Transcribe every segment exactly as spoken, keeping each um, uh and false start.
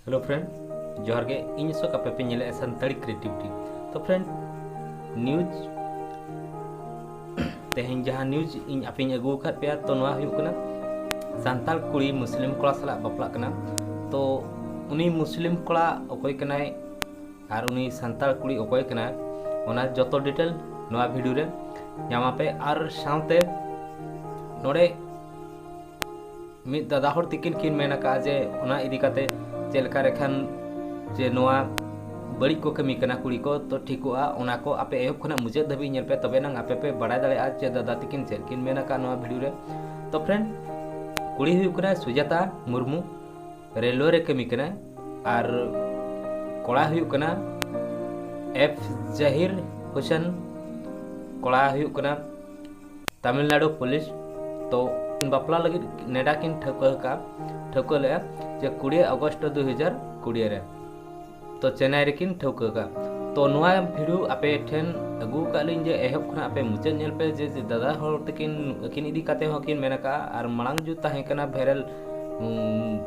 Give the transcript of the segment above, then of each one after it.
Hello friend, ᱡᱚᱦᱟᱨ ᱜᱮ᱾ ᱤᱧ ᱚᱥᱳᱠ, ᱟᱯᱮ ᱯᱮ ᱧᱮᱞᱮᱫᱼᱟ ᱥᱟᱱᱛᱟᱲᱤ Creativity᱾ ᱛᱚ friend, news, ᱛᱮᱦᱮᱧ ᱡᱟᱦᱟᱸ news ᱤᱧ ᱟᱯᱮᱧ ᱟᱹᱜᱩ ᱟᱠᱟᱫ ᱯᱮᱭᱟ, ᱛᱚ ᱱᱚᱣᱟ ᱦᱩᱭᱩᱜ ᱠᱟᱱᱟ ᱥᱟᱱᱛᱟᱲ ᱠᱩᱲᱤ ᱢᱩᱥᱞᱤᱢ ᱠᱚᱲᱟ ᱥᱟᱞᱟᱜ ᱵᱟᱯᱞᱟᱜ ᱠᱟᱱᱟ᱾ ᱛᱚ ᱩᱱᱤ ᱢᱩᱥᱞᱤᱢ ᱠᱚᱲᱟ ᱚᱠᱚᱭ ᱠᱟᱱᱟᱭ ᱟᱨ ᱩᱱᱤ ᱥᱟᱱᱛᱟᱲ ᱠᱩᱲᱤ ᱚᱠᱚᱭ ᱠᱟᱱᱟᱭ, ᱚᱱᱟ ᱡᱚᱛᱚ detail ᱱᱚᱣᱟ video ᱨᱮ ᱧᱟᱢᱟᱯᱮ᱾ ᱟᱨ ᱥᱟᱶᱛᱮ ᱱᱚᱰᱮ ᱢᱤᱫ ᱫᱟᱫᱟ ᱦᱚᱲ ᱛᱤᱠᱤᱱ ᱠᱤᱱ ᱢᱮᱱ ᱟᱠᱟᱫᱼᱟ ᱡᱮ ᱚᱱᱟ ᱤᱫᱤ ᱠᱟᱛᱮ ᱪᱮᱫ ᱞᱮᱠᱟ ᱨᱮᱠᱷᱟᱱ ᱡᱮ ᱱᱚᱣᱟ ᱵᱟᱹᱲᱤᱡ ᱠᱚ ᱠᱟᱹᱢᱤ ᱠᱟᱱᱟ ᱠᱩᱲᱤ ᱠᱚ, ᱛᱚ ᱴᱷᱤᱠᱚᱜᱼᱟ, ᱚᱱᱟ ᱠᱚ ᱟᱯᱮ ᱮᱦᱚᱵ ᱠᱷᱚᱱᱟᱜ ᱢᱩᱪᱟᱹᱫ ᱫᱷᱟᱹᱵᱤᱡ ᱧᱮᱞ ᱯᱮ, ᱛᱚᱵᱮ ᱱᱟᱝ ᱟᱯᱮ ᱯᱮ ᱵᱟᱲᱟᱭ ᱫᱟᱲᱮᱭᱟᱜᱼᱟ ᱡᱮ ᱫᱟᱫᱟ ᱛᱤᱠᱤᱱ ᱪᱮᱫ ᱠᱤᱱ ᱢᱮᱱ ᱟᱠᱟᱫ ᱱᱚᱣᱟ video ᱨᱮ᱾ ᱛᱚ friend, ᱠᱩᱲᱤ ᱦᱩᱭᱩᱜ ᱠᱟᱱᱟᱭ ᱥᱩᱡᱟᱛᱟ ᱢᱩᱨᱢᱩ, ᱨᱮᱞᱣᱮ ᱨᱮ ᱠᱟᱹᱢᱤ ᱠᱟᱱᱟᱭ, ᱟᱨ ᱠᱚᱲᱟ ᱦᱩᱭᱩᱜ ᱠᱟᱱᱟ ᱮᱯᱷ ᱡᱟᱦᱤᱨ ᱦᱩᱥᱮᱱ, ᱠᱚᱲᱟ ᱦᱩᱭᱩᱜ ᱠᱟᱱᱟ ᱛᱟᱢᱤᱞᱱᱟᱲᱩ ᱯᱩᱞᱤᱥ᱾ ᱛᱚ ᱵᱟᱯᱞᱟ ᱞᱟᱹᱜᱤᱫ ᱱᱮᱰᱟ ᱠᱤᱱ ᱴᱷᱟᱹᱣᱠᱟᱹ ᱟᱠᱟᱫᱼᱟ, ᱴᱷᱟᱹᱣᱠᱟᱹ ᱞᱮᱫᱼᱟ ᱡᱮ ᱠᱩᱲᱤ ᱟᱜᱚᱥᱴ ᱫᱩ ᱦᱟᱡᱟᱨ ᱠᱩᱲᱤ ᱨᱮ᱾ ᱛᱚ ᱪᱮᱱᱱᱟᱭ ᱨᱮᱠᱤᱱ ᱴᱷᱟᱹᱣᱠᱟᱹ ᱟᱠᱟᱫᱼᱟ᱾ ᱛᱚ ᱱᱚᱣᱟ video ᱟᱯᱮ ᱴᱷᱮᱱ ᱟᱹᱜᱩ ᱟᱠᱟᱫ ᱞᱤᱧ ᱡᱮ ᱮᱦᱚᱵ ᱠᱷᱚᱱᱟᱜ ᱟᱯᱮ ᱢᱩᱪᱟᱹᱫ ᱧᱮᱞ ᱯᱮ, ᱡᱮ ᱡᱮ ᱫᱟᱫᱟ ᱦᱚᱲ ᱛᱟᱹᱠᱤᱱ ᱟᱹᱠᱤᱱ ᱤᱫᱤ ᱠᱟᱛᱮ ᱦᱚᱸ ᱠᱤᱱ ᱢᱮᱱ ᱟᱠᱟᱫᱼᱟ, ᱟᱨ ᱢᱟᱲᱟᱝ ᱡᱩᱜᱽ ᱛᱟᱦᱮᱸ ᱠᱟᱱᱟ ᱵᱷᱮᱨᱮᱞ, ᱩᱢ,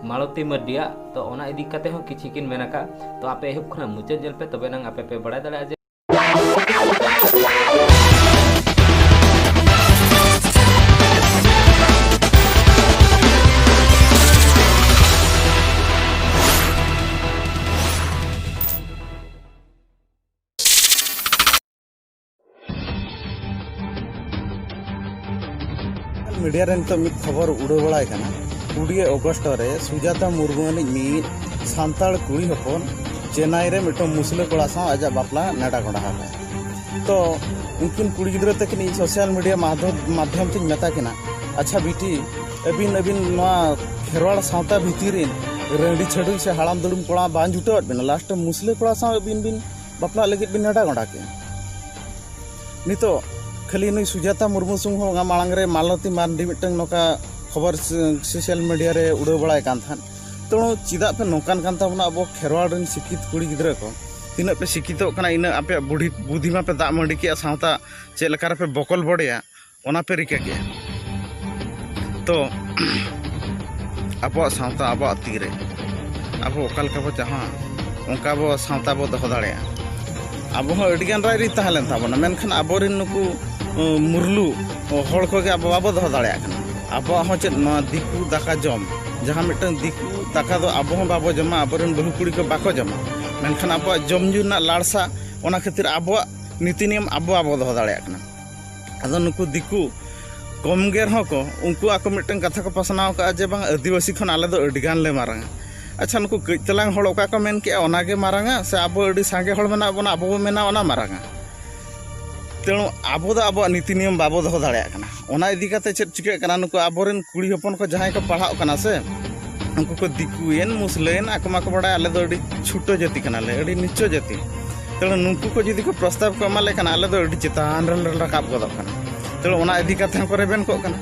ᱢᱟᱞᱚᱛᱤ ᱢᱟᱹᱨᱰᱤᱭᱟᱜ, ᱛᱚ ᱚᱱᱟ ᱤᱫᱤ ᱠᱟᱛᱮ ᱦᱚᱸ ᱠᱤᱪᱷᱤ ᱠᱤᱱ ᱢᱮᱱ ᱟᱠᱟᱫᱼᱟ᱾ ᱛᱚ ᱟᱯᱮ ᱮᱦᱚᱵ ᱠᱷᱚᱱᱟᱜ ᱢᱩᱪᱟᱹᱫ ᱧᱮᱞ ᱯᱮ, ᱛᱚᱵᱮ ᱱᱟᱝ ᱟᱯᱮ ᱯᱮ ᱵᱟᱲᱟᱭ ᱫᱟᱲᱮᱭᱟᱜᱼᱟ ᱡᱮ ᱢᱤᱰᱤᱭᱟ ᱨᱮ ᱱᱤᱛᱚᱜ ᱢᱤᱫ ᱠᱷᱚᱵᱚᱨ ᱩᱰᱟᱹᱣ ᱵᱟᱲᱟᱭ ᱠᱟᱱᱟ, ᱠᱩᱲᱤ ᱚᱜᱚᱥᱴ ᱨᱮ ᱥᱩᱡᱟᱛᱟ ᱢᱩᱨᱢᱩ ᱟᱹᱱᱤᱡ ᱢᱤᱫ ᱥᱟᱱᱛᱟᱲ ᱠᱩᱲᱤ ᱦᱚᱯᱚᱱ ᱪᱮᱱᱱᱟᱭ ᱨᱮ ᱢᱤᱫᱴᱟᱝ ᱢᱩᱥᱞᱟᱹ ᱠᱚᱲᱟ ᱥᱟᱶ ᱟᱡᱟᱜ ᱵᱟᱯᱞᱟ ᱱᱮᱰᱟ ᱜᱚᱸᱰᱟ ᱟᱠᱟᱫ᱾ ᱛᱚ ᱩᱱᱠᱤᱱ ᱠᱩᱲᱤ ᱜᱤᱫᱽᱨᱟᱹ ᱛᱟᱹᱠᱤᱱ ᱤᱧ ᱥᱳᱥᱟᱞ ᱢᱤᱰᱤᱭᱟ ᱢᱟᱫᱽᱫᱷᱚᱢ, ᱢᱟᱫᱽᱫᱷᱚᱢ ᱛᱤᱧ ᱢᱮᱛᱟ ᱠᱤᱱᱟ, ᱟᱪᱪᱷᱟ ᱵᱤᱴᱤ, ᱟᱹᱵᱤᱱ, ᱟᱹᱵᱤᱱ ᱱᱚᱣᱟ ᱠᱷᱮᱨᱣᱟᱲ ᱥᱟᱶᱛᱟ ᱵᱷᱤᱛᱤᱨ ᱨᱮᱱ ᱨᱟᱺᱰᱤ ᱪᱷᱟᱹᱰᱩᱭ ᱥᱮ ᱦᱟᱲᱟᱢ ᱫᱩᱲᱩᱢ ᱠᱚᱲᱟ ᱵᱟᱝ ᱡᱩᱴᱟᱹᱣᱟᱫ ᱵᱤᱱᱟ, ᱞᱟᱥᱴ ᱢᱩᱥᱞᱟᱹ ᱠᱚᱲᱟ ᱥᱟᱶ ᱟᱹᱵᱤᱱ ᱵᱤᱱ ᱵᱟᱯᱞᱟᱜ ᱞᱟᱹᱜᱤᱫ ᱵᱤᱱ ᱱᱮᱰᱟ ᱜᱚᱸᱰᱟ ᱠᱮᱫ᱾ ᱱᱤᱛᱚᱜ ᱠᱷᱟᱹᱞᱤ ᱱᱩᱭ ᱥᱩᱡᱟᱛᱟ ᱢᱩᱨᱢᱩ ᱥᱩᱢᱩᱝ ᱦᱚᱸ ᱵᱟᱝᱟ, ᱢᱟᱲᱟᱝ ᱨᱮ ᱢᱟᱞᱚᱛᱤ ᱢᱟᱨᱰᱤ ᱢᱤᱫᱴᱟᱝ ᱱᱚᱝᱠᱟ ᱠᱷᱚᱵᱚᱨ ᱥᱳ-, ᱥᱳᱥᱟᱞ ᱢᱤᱰᱤᱭᱟ ᱨᱮ ᱩᱰᱟᱹᱣ ᱵᱟᱲᱟᱭ ᱠᱟᱱ ᱛᱟᱦᱮᱸᱫ᱾ ᱛᱚ ᱪᱮᱫᱟᱜ ᱯᱮ ᱱᱚᱝᱠᱟᱱ ᱠᱟᱱ ᱛᱟᱵᱚᱱᱟ ᱟᱵᱚ ᱠᱷᱮᱨᱣᱟᱲ ᱨᱮᱱ ᱥᱤᱠᱠᱷᱤᱛ ᱠᱩᱲᱤ ᱜᱤᱫᱽᱨᱟᱹ ᱠᱚ? ᱛᱤᱱᱟᱹᱜ ᱯᱮ ᱥᱤᱠᱠᱷᱤᱛᱚᱜ ᱠᱟᱱᱟ, ᱤᱱᱟᱹᱜ ᱟᱯᱮᱭᱟᱜ ᱵᱩᱰᱷᱤ, ᱵᱩᱫᱷᱤ ᱢᱟᱯᱮ ᱫᱟᱜ ᱢᱟᱹᱰᱤ ᱠᱮᱜᱼᱟ, ᱥᱟᱶᱛᱟ ᱪᱮᱫ ᱞᱮᱠᱟ ᱨᱮᱯᱮ ᱵᱚᱠᱚᱞ ᱵᱚᱰᱮᱭᱟ, ᱚᱱᱟ ᱯᱮ ᱨᱤᱠᱟᱹ ᱠᱮᱜᱼᱟ᱾ ᱛᱚ ᱟᱵᱚᱣᱟᱜ ᱥᱟᱶᱛᱟ ᱟᱵᱚᱣᱟᱜ ᱛᱤᱨᱮ᱾ ᱟᱵᱚ ᱚᱠᱟ ᱞᱮᱠᱟ ᱵᱚ ᱪᱟᱦᱟᱜᱼᱟ, ᱚᱱᱠᱟ ᱵᱚ ᱥᱟᱶᱛᱟ ᱵᱚ ᱫᱚᱦᱚ ᱫᱟᱲᱮᱭᱟᱜᱼᱟ᱾ ᱟᱵᱚ ᱦᱚᱸ ᱟᱹᱰᱤᱜᱟᱱ ᱨᱟᱭᱨᱤᱛ ᱛᱟᱦᱮᱸ ᱞᱮᱱ ᱛᱟᱵᱚᱱᱟ, ᱢᱮᱱᱠᱷᱟᱱ ᱟᱵᱚᱨᱮᱱ ᱱᱩᱠᱩ, ᱩᱸ, ᱢᱩᱨᱞᱩ ᱦᱚᱲ ᱠᱚᱜᱮ ᱟᱵᱚ ᱵᱟᱵᱚ ᱫᱚᱦᱚ ᱫᱟᱲᱮᱭᱟᱜ ᱠᱟᱱᱟ᱾ ᱟᱵᱚᱣᱟᱜ ᱦᱚᱸ ᱪᱮᱫ ᱱᱚᱣᱟ ᱫᱤᱠᱩ ᱫᱟᱠᱟ ᱡᱚᱢ, ᱡᱟᱦᱟᱸ ᱢᱤᱫᱴᱟᱝ ᱫᱤᱠᱩ ᱫᱟᱠᱟ ᱫᱚ ᱟᱵᱚ ᱦᱚᱸ ᱵᱟᱵᱚ ᱡᱚᱢᱟ, ᱟᱵᱚᱨᱮᱱ ᱵᱟᱹᱦᱩ ᱠᱩᱲᱤ ᱠᱚ ᱵᱟᱠᱚ ᱡᱚᱢᱟ, ᱢᱮᱱᱠᱷᱟᱱ ᱟᱵᱚᱣᱟᱜ ᱡᱚᱢ ᱧᱩ ᱨᱮᱱᱟᱜ ᱞᱟᱲᱥᱟ, ᱚᱱᱟ ᱠᱷᱟᱹᱛᱤᱨ ᱟᱵᱚᱣᱟᱜ ᱱᱤᱛᱤ ᱱᱤᱭᱚᱢ ᱟᱵᱚ ᱵᱟᱵᱚ ᱫᱚᱦᱚ ᱫᱟᱲᱮᱭᱟᱜ ᱠᱟᱱᱟ᱾ ᱟᱫᱚ ᱱᱩᱠᱩ ᱫᱤᱠᱩ ᱠᱚᱢ ᱜᱮ ᱨᱮᱦᱚᱸ ᱠᱚ, ᱩᱱᱠᱩ ᱟᱠᱚ ᱢᱤᱫᱴᱟᱝ ᱠᱟᱛᱷᱟ ᱠᱚ ᱯᱟᱥᱱᱟᱣ ᱠᱟᱜᱼᱟ ᱡᱮ, ᱵᱟᱝ, ᱟᱹᱫᱤᱵᱟᱹᱥᱤ ᱠᱷᱚᱱ ᱟᱞᱮ ᱫᱚ ᱟᱹᱰᱤ ᱜᱟᱱ ᱞᱮ ᱢᱟᱨᱟᱝᱟ᱾ ᱟᱪᱪᱷᱟ, ᱱᱩᱠᱩ ᱠᱟᱹᱡ ᱛᱟᱞᱟᱝ ᱦᱚᱲ ᱚᱠᱟ ᱠᱚ ᱢᱮᱱ ᱠᱮᱜᱼᱟ, ᱚᱱᱟ ᱜᱮ ᱢᱟᱨᱟᱝᱟ, ᱥᱮ ᱟᱵᱚ ᱟᱹᱰᱤ ᱥᱟᱸᱜᱮ ᱦᱚᱲ ᱢᱮᱱᱟᱜ ᱵᱚᱱᱟ, ᱟᱵᱚ ᱵᱚ ᱢᱮᱱᱟ ᱚᱱᱟ ᱢᱟᱨᱟᱝᱟ? ᱛᱮᱬᱩ ᱟᱵᱚ ᱫᱚ ᱟᱵᱚᱣᱟᱜ ᱱᱤᱛᱤ ᱱᱤᱭᱚᱢ ᱵᱟᱵᱚ ᱫᱚᱦᱚ ᱫᱟᱲᱮᱭᱟᱜ ᱠᱟᱱᱟ᱾ ᱚᱱᱟ ᱤᱫᱤ ᱠᱟᱛᱮ ᱪᱮᱫ ᱪᱤᱠᱟᱹᱜ ᱠᱟᱱᱟ, ᱱᱩᱠᱩ ᱟᱵᱚᱨᱮᱱ ᱠᱩᱲᱤ ᱦᱚᱯᱚᱱ ᱠᱚ ᱡᱟᱦᱟᱸᱭ ᱠᱚ ᱯᱟᱲᱦᱟᱜ ᱠᱟᱱᱟ ᱥᱮ, ᱩᱱᱠᱩ ᱠᱚ ᱫᱤᱠᱩᱭᱮᱱ, ᱢᱩᱥᱞᱟᱹᱭᱮᱱ, ᱟᱠᱚ ᱢᱟᱠᱚ ᱵᱟᱲᱟᱭᱟ ᱟᱞᱮ ᱫᱚ ᱟᱹᱰᱤ ᱪᱷᱩᱴᱟᱹ ᱡᱟᱹᱛᱤ ᱠᱟᱱᱟᱞᱮ, ᱟᱹᱰᱤ ᱱᱤᱪᱪᱚ ᱡᱟᱹᱛᱤ᱾ ᱛᱮᱬᱩ ᱱᱩᱠᱩ ᱠᱚ ᱡᱩᱫᱤ ᱠᱚ ᱯᱨᱚᱥᱛᱟᱵ ᱠᱚ ᱮᱢᱟᱞᱮ ᱠᱷᱟᱱ, ᱟᱞᱮ ᱫᱚ ᱟᱹᱰᱤ ᱪᱮᱛᱟᱱ ᱨᱮᱞᱮ ᱨᱟᱠᱟᱵ ᱜᱚᱫᱚᱜ ᱠᱟᱱᱟ᱾ ᱛᱮᱬᱩ ᱚᱱᱟ ᱤᱫᱤ ᱠᱟᱛᱮ ᱦᱚᱸᱠᱚ ᱨᱮᱵᱮᱱ ᱠᱚᱜ ᱠᱟᱱᱟ᱾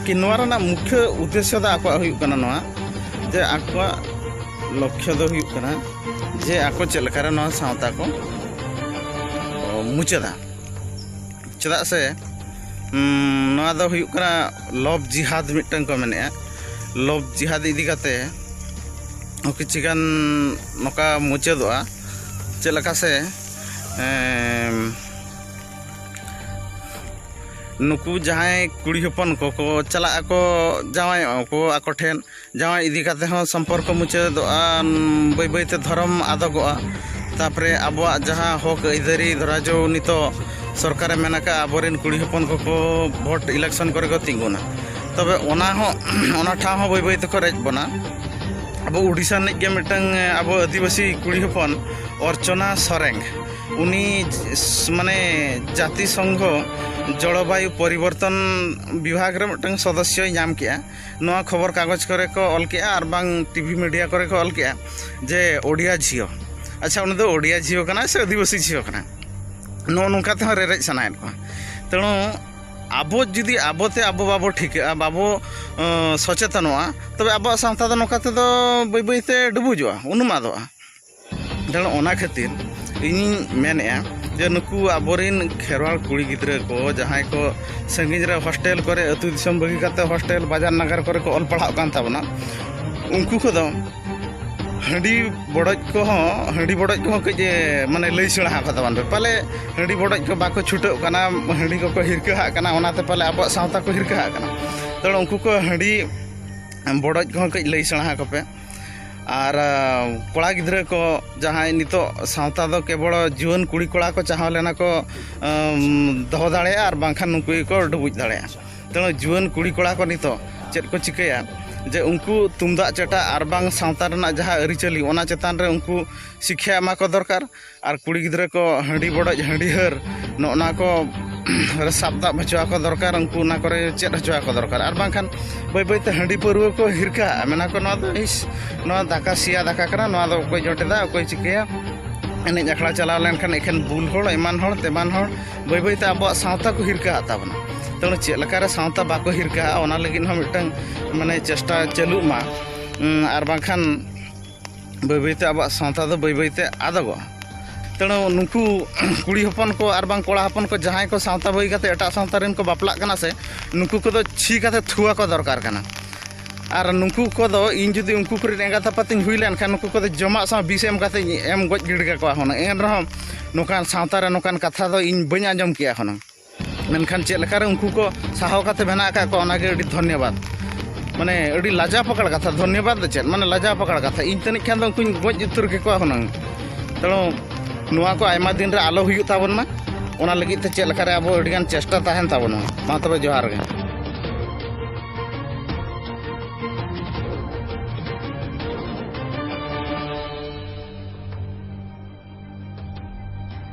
ᱠᱤ ᱱᱚᱣᱟ ᱨᱮᱱᱟᱜ ᱢᱩᱠᱷᱭᱟᱹ ᱩᱫᱽᱫᱮᱥᱥᱚ ᱫᱚ ᱟᱠᱚᱣᱟᱜ ᱦᱩᱭᱩᱜ ᱠᱟᱱᱟ ᱱᱚᱣᱟ, ᱡᱮ ᱟᱠᱚᱣᱟᱜ ᱞᱚᱠᱠᱷᱚ ᱫᱚ ᱦᱩᱭᱩᱜ ᱠᱟᱱᱟ ᱡᱮ ᱟᱠᱚ ᱪᱮᱫ ᱞᱮᱠᱟᱨᱮ ᱱᱚᱣᱟ ᱥᱟᱶᱛᱟ ᱠᱚ, ᱚ, ᱢᱩᱪᱟᱹᱫᱟ᱾ ᱪᱮᱫᱟᱜ ᱥᱮ, ᱩᱸ, ᱱᱚᱣᱟ ᱫᱚ ᱦᱩᱭᱩᱜ ᱠᱟᱱᱟ ᱞᱚᱵᱽ ᱡᱤᱦᱟᱫ ᱢᱤᱫᱴᱟᱝ ᱠᱚ ᱢᱮᱱᱮᱜᱼᱟ᱾ ᱞᱚᱵᱽ ᱡᱤᱦᱟᱫ ᱤᱫᱤ ᱠᱟᱛᱮ ᱦᱚᱸ ᱠᱤᱪᱷᱤ ᱜᱟᱱ ᱱᱚᱝᱠᱟ ᱢᱩᱪᱟᱹᱫᱚᱜᱼᱟ᱾ ᱪᱮᱫ ᱞᱮᱠᱟ ᱥᱮ, ᱮᱢ, ᱱᱩᱠᱩ ᱡᱟᱦᱟᱸᱭ ᱠᱩᱲᱤ ᱦᱚᱯᱚᱱ ᱠᱚᱠᱚ ᱪᱟᱞᱟᱜ ᱟᱠᱚ, ᱡᱟᱶᱟᱭᱚᱜᱼᱟ ᱠᱚ ᱟᱠᱚ ᱴᱷᱮᱱ, ᱡᱟᱶᱟᱭ ᱤᱫᱤ ᱠᱟᱛᱮ ᱦᱚᱸ ᱥᱚᱢᱯᱚᱨᱠᱚ ᱢᱩᱪᱟᱹᱫᱚᱜᱼᱟ, ᱵᱟᱹᱭ ᱵᱟᱹᱭᱛᱮ ᱫᱷᱚᱨᱚᱢ ᱟᱫᱚᱜᱚᱜᱼᱟ᱾ ᱛᱟᱯᱚᱨᱮ ᱟᱵᱚᱣᱟᱜ ᱡᱟᱦᱟᱸ ᱦᱚᱠ ᱟᱹᱭᱫᱟᱹᱨᱤ, ᱫᱷᱚᱨᱟ ᱡᱚ ᱱᱤᱛᱚᱜ ᱥᱚᱨᱠᱟᱨᱮ ᱢᱮᱱ ᱟᱠᱟᱫᱼᱟ, ᱟᱵᱚᱨᱮᱱ ᱠᱩᱲᱤ ᱦᱚᱯᱚᱱ ᱠᱚᱠᱚ ᱵᱷᱳᱴ ᱤᱞᱮᱠᱥᱚᱱ ᱠᱚᱨᱮ ᱠᱚ ᱛᱤᱸᱜᱩᱱᱟ, ᱛᱚᱵᱮ ᱚᱱᱟ ᱦᱚᱸ, ᱚᱱᱟ ᱴᱷᱟᱶ ᱦᱚᱸ ᱵᱟᱹᱭ ᱵᱟᱹᱭ ᱛᱮᱠᱚ ᱨᱮᱡ ᱵᱚᱱᱟ᱾ ᱟᱵᱚ ᱩᱰᱤᱥᱟ ᱨᱤᱱᱤᱡ ᱜᱮ ᱢᱤᱫᱴᱟᱝ ᱟᱵᱚ ᱟᱹᱫᱤᱵᱟᱹᱥᱤ ᱠᱩᱲᱤ ᱦᱚᱯᱚᱱ ᱚᱨᱪᱚᱱᱟ ᱥᱚᱨᱮᱱ, ᱩᱱᱤ ᱢᱟᱱᱮ ᱡᱟᱹᱛᱤ ᱥᱚᱝᱜᱷᱚ ᱡᱚᱞᱚᱵᱟᱭᱩ ᱯᱚᱨᱤᱵᱚᱨᱛᱚᱱ ᱵᱤᱵᱷᱟᱜᱽ ᱨᱮ ᱢᱤᱫᱴᱟᱝ ᱥᱚᱫᱚᱥᱥᱚᱭ ᱧᱟᱢ ᱠᱮᱜᱼᱟ᱾ ᱱᱚᱣᱟ ᱠᱷᱚᱵᱚᱨ ᱠᱟᱜᱚᱡᱽ ᱠᱚᱨᱮ ᱠᱚ ᱚᱞ ᱠᱮᱜᱼᱟ ᱟᱨ ᱵᱟᱝ ᱴᱤᱵᱷᱤ ᱢᱤᱰᱤᱭᱟ ᱠᱚᱨᱮ ᱠᱚ ᱚᱞ ᱠᱮᱜᱼᱟ ᱡᱮ ᱳᱰᱤᱭᱟ ᱡᱷᱤᱭᱳ᱾ ᱟᱪᱪᱷᱟ, ᱩᱱᱤ ᱫᱚ ᱳᱰᱤᱭᱟ ᱡᱷᱤᱭᱳ ᱠᱟᱱᱟᱭ ᱥᱮ ᱟᱹᱫᱤᱵᱟᱹᱥᱤ ᱡᱷᱤᱭᱳ ᱠᱟᱱᱟᱭ? ᱱᱚᱜᱼᱚ ᱱᱚᱝᱠᱟ ᱛᱮᱦᱚᱸ ᱨᱮᱨᱮᱡ ᱥᱟᱱᱟᱭᱮᱫ ᱠᱚᱣᱟ᱾ ᱛᱮᱬᱩ ᱟᱵᱚ ᱡᱩᱫᱤ ᱟᱵᱚᱛᱮ ᱟᱵᱚ ᱵᱟᱵᱚ ᱴᱷᱤᱠᱟᱹᱜᱼᱟ, ᱵᱟᱵᱚ, ᱚᱸ, ᱥᱚᱪᱮᱛᱚᱱᱚᱜᱼᱟ, ᱛᱚᱵᱮ ᱟᱵᱚᱣᱟᱜ ᱥᱟᱶᱛᱟ ᱫᱚ ᱱᱚᱝᱠᱟ ᱛᱮᱫᱚ ᱵᱟᱹᱭ ᱵᱟᱹᱭᱛᱮ ᱰᱩᱵᱩᱡᱚᱜᱼᱟ, ᱩᱱᱩᱢ ᱟᱫᱚᱜᱼᱟ᱾ ᱛᱮᱬᱩ ᱚᱱᱟ ᱠᱷᱟᱹᱛᱤᱨ ᱤᱧᱤᱧ ᱢᱮᱱᱮᱫᱼᱟ ᱡᱮ ᱱᱩᱠᱩ ᱟᱵᱚᱨᱮᱱ ᱠᱷᱮᱨᱣᱟᱲ ᱠᱩᱲᱤ ᱜᱤᱫᱽᱨᱟᱹ ᱠᱚ, ᱡᱟᱦᱟᱸᱭ ᱠᱚ ᱥᱟᱺᱜᱤᱧ ᱨᱮ ᱦᱳᱥᱴᱮᱞ ᱠᱚᱨᱮ, ᱟᱹᱛᱩ ᱫᱤᱥᱚᱢ ᱵᱟᱹᱜᱤ ᱠᱟᱛᱮ ᱦᱳᱥᱴᱮᱞ, ᱵᱟᱡᱟᱨ ᱱᱟᱜᱟᱨ ᱠᱚᱨᱮ ᱠᱚ ᱚᱞ ᱯᱟᱲᱦᱟᱜ ᱠᱟᱱ ᱛᱟᱵᱚᱱᱟ, ᱩᱱᱠᱩ ᱠᱚᱫᱚ ᱦᱟᱺᱰᱤ ᱵᱚᱰᱚᱡ ᱠᱚᱦᱚᱸ, ᱦᱟᱺᱰᱤ ᱵᱚᱰᱚᱡ ᱠᱚᱦᱚᱸ ᱠᱟᱹᱡ, ᱮ, ᱢᱟᱱᱮ, ᱞᱟᱹᱭ ᱥᱮᱬᱟ ᱟᱠᱚ ᱛᱟᱵᱚᱱ ᱯᱮ᱾ ᱯᱟᱞᱮ ᱦᱟᱺᱰᱤ ᱵᱚᱰᱚᱡ ᱠᱚ ᱵᱟᱠᱚ ᱪᱷᱩᱴᱟᱹᱜ ᱠᱟᱱᱟ, ᱦᱟᱺᱰᱤ ᱠᱚᱠᱚ ᱦᱤᱨᱠᱟᱹ ᱦᱟᱜ ᱠᱟᱱᱟ, ᱚᱱᱟᱛᱮ ᱯᱟᱞᱮ ᱟᱵᱚᱣᱟᱜ ᱥᱟᱶᱛᱟ ᱠᱚ ᱦᱤᱨᱠᱟᱹ ᱦᱟᱜ ᱠᱟᱱᱟ᱾ ᱛᱚ, ᱩᱱᱠᱩ ᱠᱚ ᱦᱟᱺᱰᱤ ᱵᱚᱰᱚᱡ ᱠᱚᱦᱚᱸ ᱠᱟᱹᱡ ᱞᱟᱹᱭ ᱥᱮᱬᱟ ᱟᱠᱚ ᱯᱮ᱾ ᱟᱨ, ᱟ, ᱠᱚᱲᱟ ᱜᱤᱫᱽᱨᱟᱹ ᱠᱚ ᱡᱟᱦᱟᱸᱭ ᱱᱤᱛᱚᱜ ᱥᱟᱶᱛᱟ ᱫᱚ ᱠᱮᱵᱚᱞ ᱡᱩᱣᱟᱹᱱ ᱠᱩᱲᱤ ᱠᱚᱲᱟ ᱠᱚ ᱪᱟᱦᱟᱣ ᱞᱮᱱᱟ ᱠᱚ, ᱟᱢ, ᱫᱚᱦᱚ ᱫᱟᱲᱮᱭᱟᱜᱼᱟ, ᱟᱨ ᱵᱟᱝᱠᱷᱟᱱ ᱱᱩᱠᱩ ᱜᱮᱠᱚ ᱰᱩᱵᱩᱡ ᱫᱟᱲᱮᱭᱟᱜᱼᱟ᱾ ᱛᱮᱱᱚ ᱡᱩᱣᱟᱹᱱ ᱠᱩᱲᱤ ᱠᱚᱲᱟ ᱠᱚ ᱱᱤᱛᱚᱜ ᱪᱮᱫ ᱠᱚ ᱪᱤᱠᱟᱹᱭᱟ, ᱡᱮ ᱩᱱᱠᱩ ᱛᱩᱢᱫᱟᱜ ᱪᱮᱴᱟᱜ ᱟᱨ ᱵᱟᱝ ᱥᱟᱶᱛᱟ ᱨᱮᱱᱟᱜ ᱡᱟᱦᱟᱸ ᱟᱹᱨᱤᱪᱟᱹᱞᱤ, ᱚᱱᱟ ᱪᱮᱛᱟᱱ ᱨᱮ ᱩᱱᱠᱩ ᱥᱤᱠᱠᱷᱟ ᱮᱢᱟ ᱠᱚ ᱫᱚᱨᱠᱟᱨ᱾ ᱟᱨ ᱠᱩᱲᱤ ᱜᱤᱫᱽᱨᱟᱹ ᱠᱚ ᱦᱟᱺᱰᱤ ᱵᱚᱰᱚᱡ, ᱦᱟᱺᱰᱤ ᱦᱟᱹᱨ, ᱱᱚᱜᱼᱚ ᱱᱟ ᱠᱚ ᱨᱮ ᱥᱟᱵ ᱫᱟᱵ ᱦᱚᱪᱚ ᱟᱠᱚ ᱫᱚᱨᱠᱟᱨ, ᱩᱱᱠᱩ ᱚᱱᱟ ᱠᱚᱨᱮ ᱪᱮᱫ ᱦᱚᱪᱚ ᱟᱠᱚ ᱫᱚᱨᱠᱟᱨ᱾ ᱟᱨ ᱵᱟᱝᱠᱷᱟᱱ ᱵᱟᱹᱭ ᱵᱟᱹᱭᱛᱮ ᱦᱟᱺᱰᱤ ᱯᱟᱹᱨᱣᱟᱹ ᱠᱚ ᱦᱤᱨᱠᱟᱹᱜᱼᱟ, ᱢᱮᱱᱟ ᱠᱚ, "ᱱᱚᱣᱟ ᱫᱚ, ᱤᱥ, ᱱᱚᱣᱟ ᱫᱟᱠᱟ ᱥᱮᱭᱟ ᱫᱟᱠᱟ ᱠᱟᱱᱟ, ᱱᱚᱣᱟ ᱫᱚ ᱚᱠᱚᱭ ᱡᱚᱴᱮᱫᱟ, ᱚᱠᱚᱭ ᱪᱤᱠᱟᱹᱭᱟ?" ᱮᱱᱮᱡ ᱟᱠᱷᱲᱟ ᱪᱟᱞᱟᱣ ᱞᱮᱱᱠᱷᱟᱱ ᱮᱠᱷᱮᱱ ᱵᱩᱞ ᱦᱚᱲ, ᱮᱢᱟᱱ ᱦᱚᱲ, ᱛᱮᱢᱟᱱ ᱦᱚᱲ, ᱵᱟᱹᱭ ᱵᱟᱹᱭᱛᱮ ᱟᱵᱚᱣᱟᱜ ᱥᱟᱶᱛᱟ ᱠᱚ ᱦᱤᱨᱠᱟᱹ ᱟᱜ ᱛᱟᱵᱚᱱᱟ᱾ ᱛᱮᱱᱚ ᱪᱮᱫ ᱞᱮᱠᱟᱨᱮ ᱥᱟᱶᱛᱟ ᱵᱟᱠᱚ ᱦᱤᱨᱠᱟᱹᱜᱼᱟ, ᱚᱱᱟ ᱞᱟᱹᱜᱤᱫ ᱦᱚᱸ ᱢᱤᱫᱴᱟᱝ, ᱢᱟᱱᱮ, ᱪᱮᱥᱴᱟ ᱪᱟᱹᱞᱩᱜ ᱢᱟ᱾ ᱩᱸ, ᱟᱨ ᱵᱟᱝᱠᱷᱟᱱ ᱵᱟᱹᱭ ᱵᱟᱹᱭᱛᱮ ᱟᱵᱚᱣᱟᱜ ᱥᱟᱶᱛᱟ ᱫᱚ ᱵᱟᱹᱭ ᱵᱟᱹᱭᱛᱮ ᱟᱫᱚᱜᱚᱜᱼᱟ᱾ ᱛᱮᱱᱚ ᱱᱩᱠᱩ ᱠᱩᱲᱤ ᱦᱚᱯᱚᱱ ᱠᱚ ᱟᱨ ᱵᱟᱝ ᱠᱚᱲᱟ ᱦᱚᱯᱚᱱ ᱠᱚ ᱡᱟᱦᱟᱸᱭ ᱠᱚ ᱥᱟᱶᱛᱟ ᱵᱟᱹᱜᱤ ᱠᱟᱛᱮ ᱮᱴᱟᱜ ᱥᱟᱶᱛᱟ ᱨᱮᱱ ᱠᱚ ᱵᱟᱯᱞᱟᱜ ᱠᱟᱱᱟ ᱥᱮ, ᱱᱩᱠᱩ ᱠᱚᱫᱚ ᱪᱷᱤ ᱠᱟᱛᱮ ᱛᱷᱩᱣᱟ ᱠᱚ ᱫᱚᱨᱠᱟᱨ ᱠᱟᱱᱟ᱾ ᱟᱨ ᱱᱩᱠᱩ ᱠᱚᱫᱚ ᱤᱧ ᱡᱩᱫᱤ ᱩᱱᱠᱩ ᱠᱚᱨᱮᱱ ᱮᱸᱜᱟᱛ ᱟᱯᱟᱛᱤᱧ ᱦᱩᱭ ᱞᱮᱱᱠᱷᱟᱱ, ᱱᱩᱠᱩ ᱠᱚᱫᱚ ᱡᱚᱢᱟᱜ ᱥᱟᱶ ᱵᱤᱥ ᱮᱢ ᱠᱟᱛᱮ ᱮᱢ ᱜᱚᱡ ᱜᱤᱰᱤ ᱠᱟᱠᱚᱣᱟ ᱦᱩᱱᱟᱹᱝ᱾ ᱮᱱ ᱨᱮᱦᱚᱸ ᱱᱚᱝᱠᱟᱱ ᱥᱟᱶᱛᱟ ᱨᱮ ᱱᱚᱝᱠᱟᱱ ᱠᱟᱛᱷᱟ ᱫᱚ ᱤᱧ ᱵᱟᱹᱧ ᱟᱸᱡᱚᱢ ᱠᱮᱜᱼᱟ ᱦᱩᱱᱟᱹᱝ᱾ ᱢᱮᱱᱠᱷᱟᱱ ᱪᱮᱫ ᱞᱮᱠᱟᱨᱮ ᱩᱱᱠᱩ ᱠᱚ ᱥᱟᱦᱟᱣ ᱠᱟᱛᱮ ᱢᱮᱱᱟᱜ ᱟᱠᱟᱫ ᱠᱚᱣᱟ, ᱚᱱᱟᱜᱮ ᱟᱹᱰᱤ ᱫᱷᱚᱱᱭᱚᱵᱟᱫ᱾ ᱢᱟᱱᱮ, ᱟᱹᱰᱤ ᱞᱟᱡᱟᱣ ᱯᱟᱠᱟᱲ ᱠᱟᱛᱷᱟ, ᱫᱷᱚᱱᱭᱚᱵᱟᱫ ᱫᱚ ᱪᱮᱫ, ᱢᱟᱱᱮ, ᱞᱟᱡᱟᱣ ᱯᱟᱠᱟᱲ ᱠᱟᱛᱷᱟ᱾ ᱤᱧ ᱛᱟᱹᱱᱤᱡ ᱠᱷᱟᱱ ᱫᱚ ᱩᱱᱠᱩᱧ ᱜᱚᱡ ᱩᱛᱟᱹᱨ ᱠᱮᱠᱚᱣᱟ ᱦᱩᱱᱟᱹᱝ᱾ ᱛᱮᱱᱚ ᱱᱚᱣᱟ ᱠᱚ ᱟᱭᱢᱟ ᱫᱤᱱ ᱨᱮ ᱟᱞᱚ ᱦᱩᱭᱩᱜ ᱛᱟᱵᱚᱱ ᱢᱟ, ᱚᱱᱟ ᱞᱟᱹᱜᱤᱫ ᱛᱮ ᱪᱮᱫ ᱞᱮᱠᱟᱨᱮ ᱟᱵᱚ ᱟᱹᱰᱤᱜᱟᱱ ᱪᱮᱥᱴᱟ ᱛᱟᱦᱮᱱ ᱛᱟᱵᱚᱱ ᱢᱟ᱾ ᱢᱟ ᱛᱚᱵᱮ, ᱡᱚᱦᱟᱨ ᱜᱮ᱾